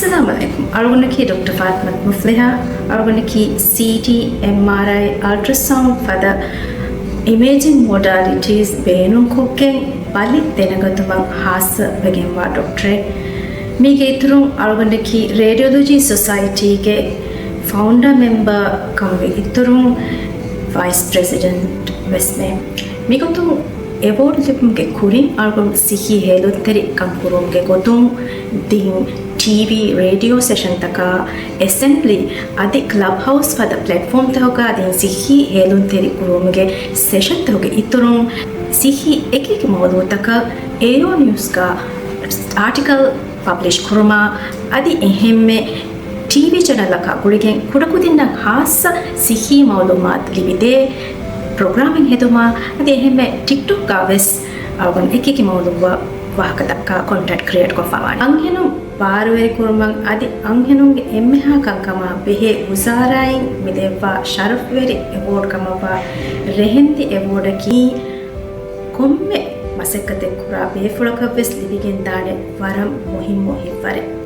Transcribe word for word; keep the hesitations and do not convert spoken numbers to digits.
އައްސަލާމު ޢަލައިކުމް. އަޅުގަނޑަކީ ޑޮކްޓަރ ފާތިމަތު މުފްލިޙާ. އަޅުގަނޑަކީ ސީޓީ، އެމްއާރްއައި، އަލްޓްރަސައުންޑް ފަދަ އިމޭޖިން މޮޑާލިޓީސް ބޭނުންކޮށްގެން ބަލި ދެނެގަތުމަށް ހާއްސަވެގެންވާ ޑޮކްޓަރެއް. މީގެ އިތުރުން އަޅުގަނޑަކީ ރޭޑިއޮލޮޖީ ސޮސައިޓީގެ ފައުންޑާ މެމްބަރ ކަމުގެ އިތުރުން ވައިސް ޕްރެޒިޑެންޓް ވެސްމެ. މިގޮތުން އެވޯޑް ލިބުމުގެ ކުރިން އަޅުގަނޑު ސިއްހީ ހޭލުންތެރި ކަން ކުރުމުގެ ގޮތުން ދިން ޓީވީ، ރޭޑިއޯ ސެޝަންތަކާ، އެސެމްބްލީ އަދި ކްލަބް ހައުސް ފަދަ ޕްލެޓްފޯމްތަކުގަ ދިން ސިއްހީ ހޭލުންތެރި ކުރުމުގެ ސެޝަންތަކުގެ އިތުރުން ސިއްހީ އެކިއެކި މައުޟޫޢުތަކަށް އޭރޯ ނިއުސްގަ އާޓިކަލް ޕަބްލިޝް ކުރުމާ އަދި އެހެންމެ ޓީވީ ޗެނަލްއަކާ ގުޅިގެން ކުޑަކުދިންނަށް ހާއްސަ ސިއްހީ މައުލޫމާތު ލިބިދޭ ޕްރޮގްރާމެއް ހެދުމާ އަދި އެހެންމެ ޓިކްޓޮކްގަ ވެސް އަޅުގަނޑު އެކިއެކި މައުޟޫޢު ވާހަކަ ދައްކާ ކޮންޓެންޓް ކްރިއޭޓް ކޮށްފަވާނެ. އަންހެނުން ބާރުވެރިކުރުމަށް އަދި އަންހެނުންގެ އެންމެހާ ކަންކަމާ ބެހޭ ވުޒާރާއިން މިދެއްވާ ޝަރަފްވެރި އެވޯޑް ކަމަށްވާ ރެހެންދި އެވޯޑަކީ ކޮންމެ މަސައްކަތެއް ކުރާ ބޭފުޅަކަށް ވެސް ލިބިގެންދާނެ ވަރަށް މުހިއްމު ހިތްވަރެއް.